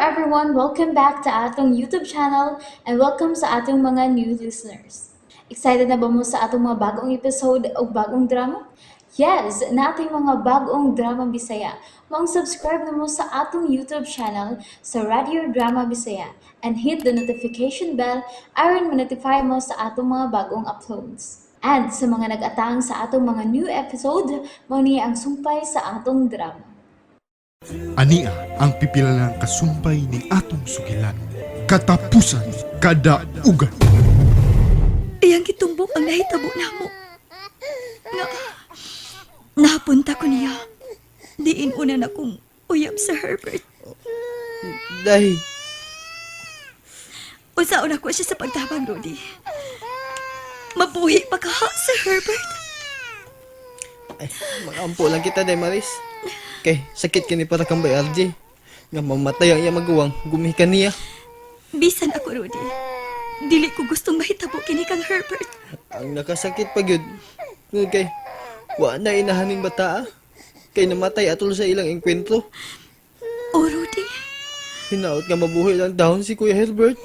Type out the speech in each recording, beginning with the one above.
everyone! Welcome back to atong YouTube channel and welcome sa atong mga new listeners. Excited na ba mo sa atong mga bagong episode o bagong drama? Yes, nating mga bagong drama Bisaya. Maong subscribe na mo sa atong YouTube channel sa Radio Drama Bisaya and hit the notification bell aron ma-notify mo sa atong mga bagong uploads. And sa mga nag-atang sa atong mga new episode, mao ni ang sumpay sa atong drama. Ania ang pipila lang kasumpay ning atong sugilan. Katapusan kadaugan. Iyang gitumbok ang nahitabo namo. Nga, napunta ko niya. Diin una na kong uyab sa Herbert. Day, Unsaon ako siya sa pagtabang, Rudy. Mabuhi pa ka, Sir Herbert. Ay, makampo lang kita, Day Maris. Kay, sakit kini para kang bay RJ. Nga mamatay ang iya maguwang, gumikan niya. Bisan ako, Rudy. Dili ko gustong mahitabo kini kang Herbert. Ang nakasakit pa gyud. Nga kay, wa na inahaning bata ah. Kay namatay atol sa ilang engkwentro. Oh, Rudy. Hinaot nga mabuhi lang dahon si Kuya Herbert.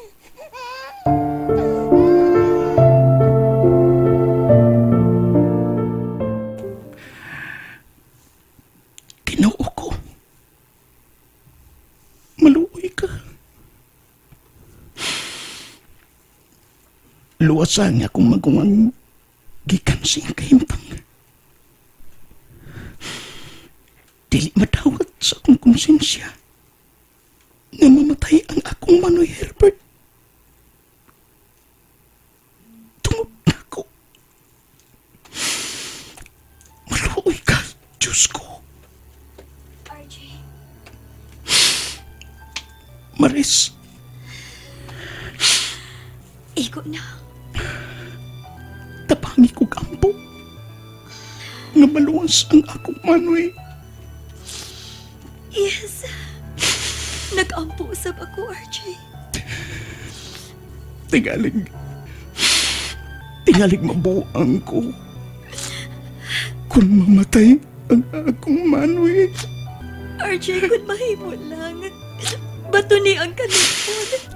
Ginoo ko. Maluoy ka. Luwasan nga kung magungang gikan siyang kahimtang. Dili madawat sa akong konsensya nga mamatay ang akong Manoy Herbert. Tungod na ko. Maluoy ka, Diyos ko. RJ. Maris, Igo na. tapangi ko kampo. Nga maluwas ang akong manoy. Yes. Nag-ampo usab ako, RJ. Tingalig. Tingalig mabuang ko. Kung mamatay ang akong manoy. RJ, kung mahimo lang. Bato ni ang kanipon.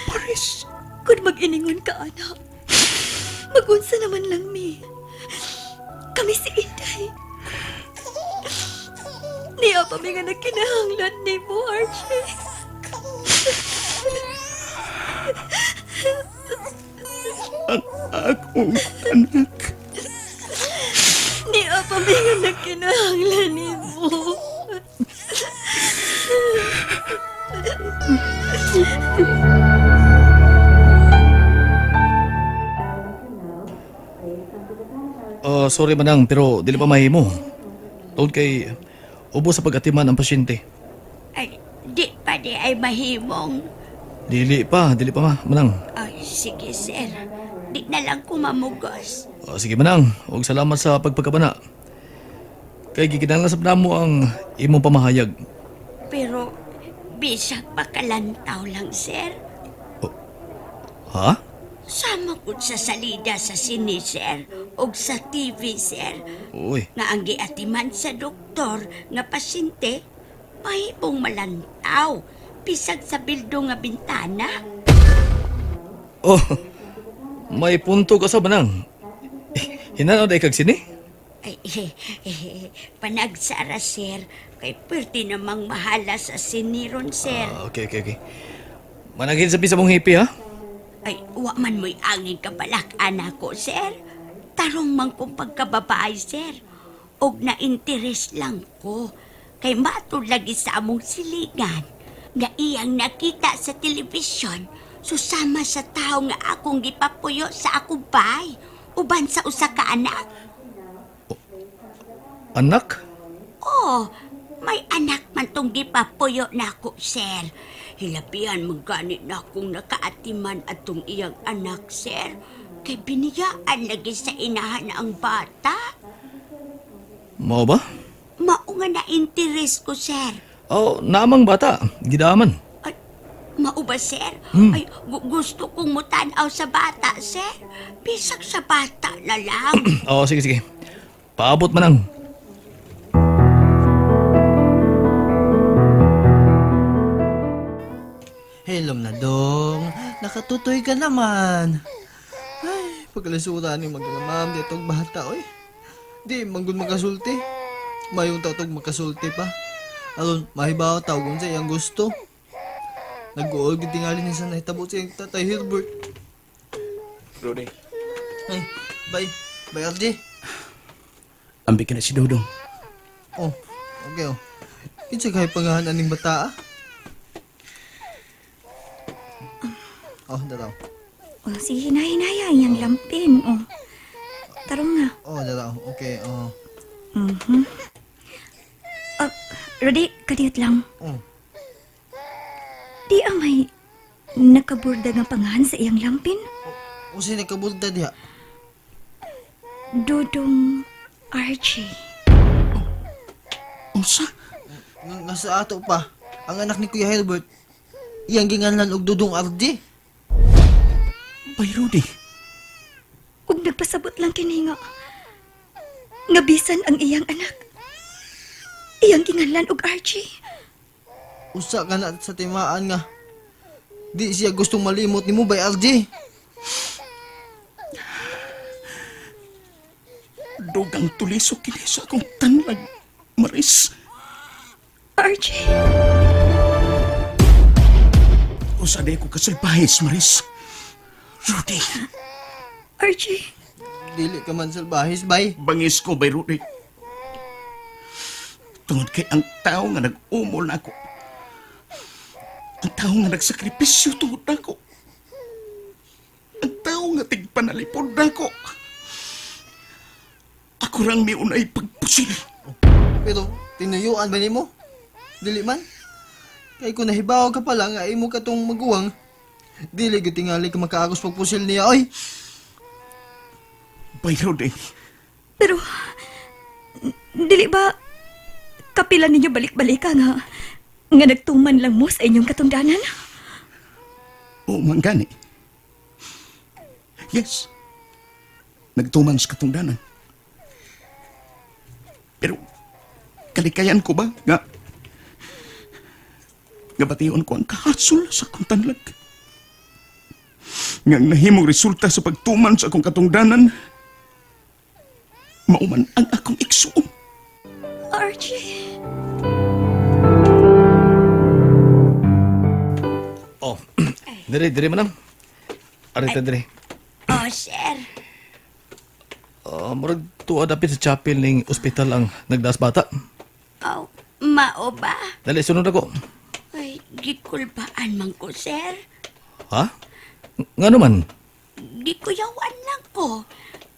Maris, Kung mag-iningon ka, anak. Magunsa naman lang mi. Kami si Inday. Niya pa mi nga nagkinahanglan ni mo, RJ. ang akong anak. Niya pa mi nga nagkinahanglan ni mo. Ah, sorry manang, pero dili pa mahimo. Tungod kay ubo sa pag-atiman ang pasyente. Ay, di pa di ay mahimong. Dili pa ma, manang. Ay, sige sir. Di na lang ko mamugos. Ah, sige manang, og salamat sa pagpagkabana. Kay gikinahanglan sa namo ang imong pamahayag. Pero, bisag pakalantaw lang sir. Ha? Sama ko sa salida sa sine sir, og sa TV sir. Uy, Nga ang giatiman sa doktor nga pasyente, mahimong malantaw. Bisag sa bildo nga bintana. Oh, may punto ka sa manang. Hinanaw day kag sini? Ay, panagsara sir, kay pwerte namang mahala sa siniron sir. Ah, okay, okay, okay. Managin sa bisa mong hipi ha? Ay, wa man mo'y angin kabalak, anak ko, sir. Tarong man kong pagkababae, sir. Og na-interes lang ko. Kay matud lagi sa among silingan. Nga iyang nakita sa telebisyon, susama sa tao nga akong gipapuyo sa akong bay. Uban sa usa ka anak. Anak? Oh, may anak man tong gipapuyo nako, sir. Hilabihan man gani na akong nakaatiman atong iyang anak, sir. Kay biniyaan lagi sa inahan ang bata. Mao ba? Mao nga na interest ko, sir. Oh, naamang bata. Gidaman. Ay, mao ba, sir? Ay, gusto kong mutanaw sa bata, sir. Bisag sa bata na lang. Oo, sige, sige. Paabot manang. Katutoy ka naman. Ay, pagkalasura ni maglamam dito bata, oy. Di, manggod makasulti. Mayong tautog makasulti pa. Aron, mahibaw tawag sa iyang gusto. Nag-uol gid tingali niya sa nahitabo sa iyang tatay Herbert. Rudy. Ay, bye. Bye, RJ. Ambi ka na si Dodong. Oh, okay oh. Kinsa kay pangahan aning bata ah? Oh, daraw. Oh, sige, hinahinaya iyang lampin. Oh. Tarong nga. Oh, daraw. Okay, oh. Mhm. Ah, Rudy, kadiyot lang. Oh. Di amay nakaburda nga pangahan sa iyang lampin. Unsay nagkabulta diha? Dudong Archie. Unsa? Nga nga sa ato pa, ang anak ni Kuya Herbert, iyang ginganlan og Dudong RJ. Bay Rudy. Ug nagpasabot lang kini nga nga bisan ang iyang anak. Iyang ginganlan og Archie. Usa ka na sa timaan nga. Di siya gustong malimot nimo bay RJ. Dugang tulisok kini sa akong tanlag, Maris. Archie. Usa day ko kasalbahis, Maris. Rudy. Archie. Dili ka man salbahis bay. Bangis ko, bay Rudy. Tungod kay ang tao nga nag-umol na ako. Ang tao nga nagsakripisyo tungod na ako. Ang tao nga tigpanalipod na ako. Ako rang miunay pagpusil. Pero tinuyuan ba nimo? Dili man. Kay kung nahibaw ka pala nga imo katong maguwang, dili gyud tingali ka makaagos pagpusil niya oy. Bay Rudy, Pero dili ba kapila ninyo balik-balika nga nga nagtuman lang mo sa inyong katungdanan? Oo man gani. Yes. Nagtuman sa katungdanan. Pero kalikayan ko ba nga nga bation ko ang kahasol sa akong tanlag? Nga ang nahimong resulta sa pagtuman sa akong katungdanan, mauman ang akong igsuon. Archie. Oh, dire, dire manang. Arita dire. Oh, sir. Ah, murag tuwa dapit sa chapel ning ospital ang nagdaas bata. Oh, mao ba? Dali, sunod ako. Ay, gikulbaan man ko, sir. Ha? Nga naman? Gikuyawan lang ko.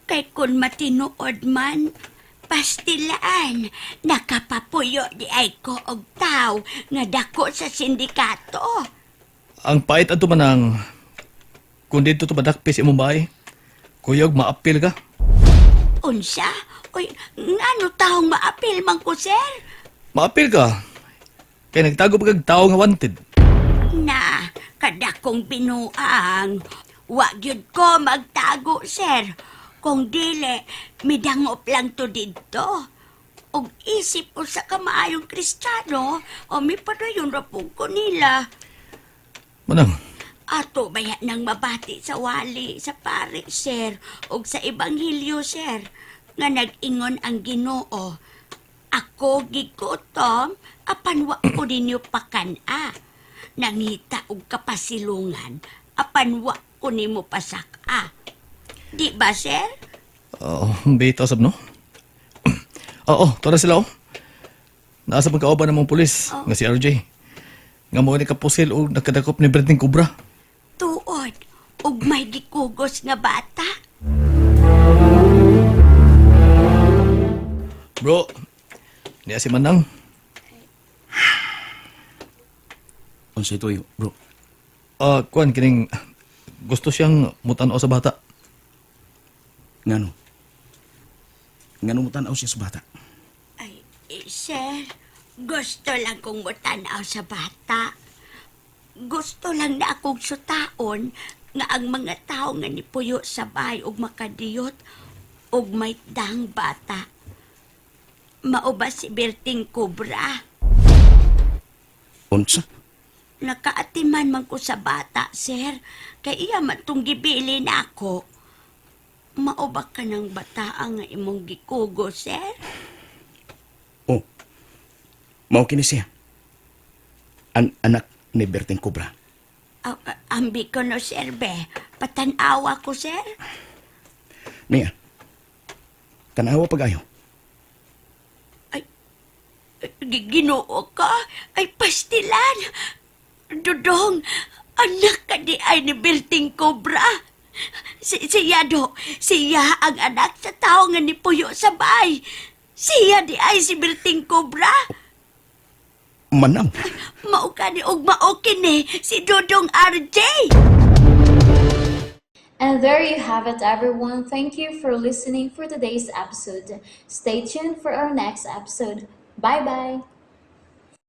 Kay kung matinuod man, pastilaan, nakapapuyo di ay ko og tao nga dako sa sindikato. Ang pait ato manang kung dito to madakpi sa imong bahay, kuyog maapil ka. Unsa? Uy, ngano taong maapil man ko, sir? Maapil ka. Kay nagtago pa kag tao nga wanted. Na, kadakong binuang. Wa gyud ko magtago, sir. Kung dili, midangop lang to didto. Og isip usa ka maayong Kristiyano, o mipadayon ra pud ko nila. Manang, Ato baya nang mabati sa wali, sa pare, sir, og sa ebanghelyo, sir, nga nag-ingon ang Ginoo. Ako gigutom, apan wa ko ninyo pakan-a. Nangita og kapasilungan, apan wa ko nimo pasak-a. Di ba, sir? Oo, bita sab no? Oo, tora sila oh. Naa sa pagkauban ng mga pulis nga si RJ. Nga mo ni kapusil o nakadakop ni Brenting Cobra. Tuod, og may gikugos nga bata. Bro, niya si Manang. Unsay tuyo, bro? Ah, kuan kining gusto siyang mutan-aw sa bata. Ngano? Ngano mo tan-aw siya sa bata? Ay, eh, sir, gusto lang kong mutanaw sa bata. Gusto lang na akong sutaon nga ang mga tao nga nipuyo sa bahay og makadiyot og may dang bata. Mao ba si Berting Cobra? Unsa? Nakaatiman man ko sa bata, sir. Kay iya man tong gibili na ako. Mao ba ka ng bataa nga imong gikugo, sir? Oh, mao kini siya. Ang anak ni Berting Cobra. Ah, ah, ambi ko no, sir, be. Patanawa ko, sir. Niya, tanawa pag-ayo. Ay, Ginoo ka? Ay, pastilan! Dudong, anak ka di ay ni Berting Cobra. Siya do, siya ang anak sa tao nga nipuyo sa bay. Siya di ay si Berting Cobra. Manaw. Mao ka ni og mao kini si Dudong RJ. And there you have it, everyone. Thank you for listening for today's episode. Stay tuned for our next episode. Bye bye.